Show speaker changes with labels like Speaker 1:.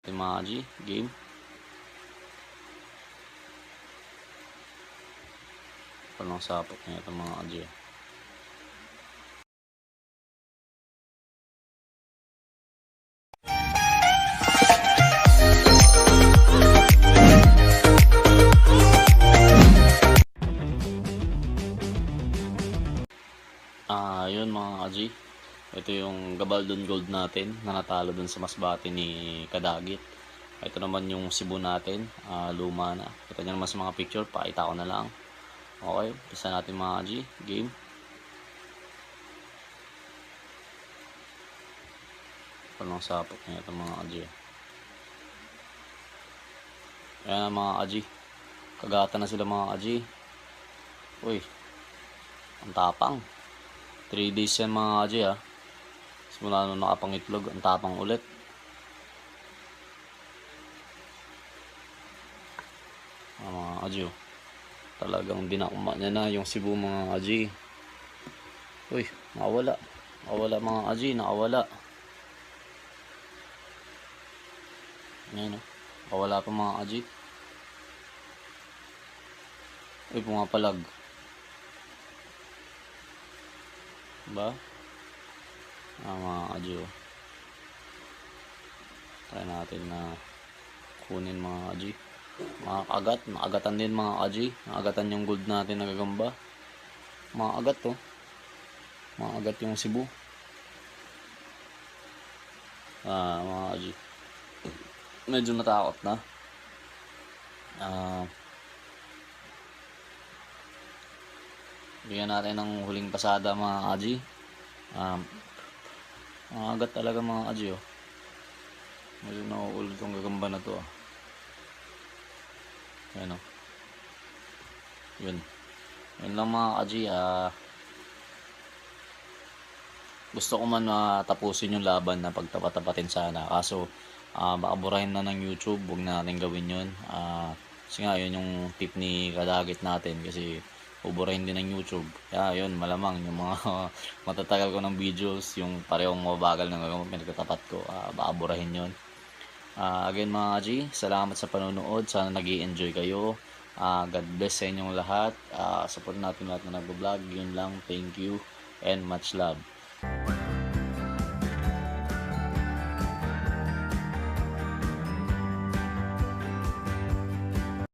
Speaker 1: Ito mga G, game. Palang sapot niya ito mga G. Yun mga G. Ito yung Gabaldon Gold natin na natalo dun sa Masbate ni Kadagit. Ito naman yung Cebu natin, luma na. Kita nyo naman sa mga picture, pakita ko na lang. Okay, isa natin mga G, game. Palang sapot niya ito mga G. Ayan mga G, kagata na sila mga G. Uy, ang tapang. 3 days yan mga G ha. Simula nung nakapangitlog, ang tapang ulit. Mga G, talagang dinakma niya na yung Cebu mga G. Uy, nakawala. Nakawala mga G, nakawala. Ayan o, nakawala pa mga G. Uy, pumapalag. Ba? Mga G o. Try natin na kunin mga G. Mga kagat, nakagatan din mga G. Nakagatan yung gold natin na gagamba. Mga agat to. Mga agat yung Cebu. Mga G. Medyo natakot na. Bigyan natin ng huling pasada mga G. Mga agat talaga mga G oh. Medyo nauulog tong gagamba na to. Ayan oh. Yun. Yun lang mga G. Gusto ko man tapusin yung laban na pagtapat-tapatin sana. Kaso baka burahin na ng YouTube. Huwag na natin gawin yun. Kasi nga yun yung tip ni Kadagit natin. Kasi uburahin din ng YouTube. Kaya yun, malamang yung mga matatagal ko ng videos, yung parehong mabagal na pinagtatapat ko, baka burahin yun. Again mga G, salamat sa panonood. Sana nag-i-enjoy kayo. God bless sa inyong lahat. Support natin lahat na nag-vlog. Yun lang, thank you and much love.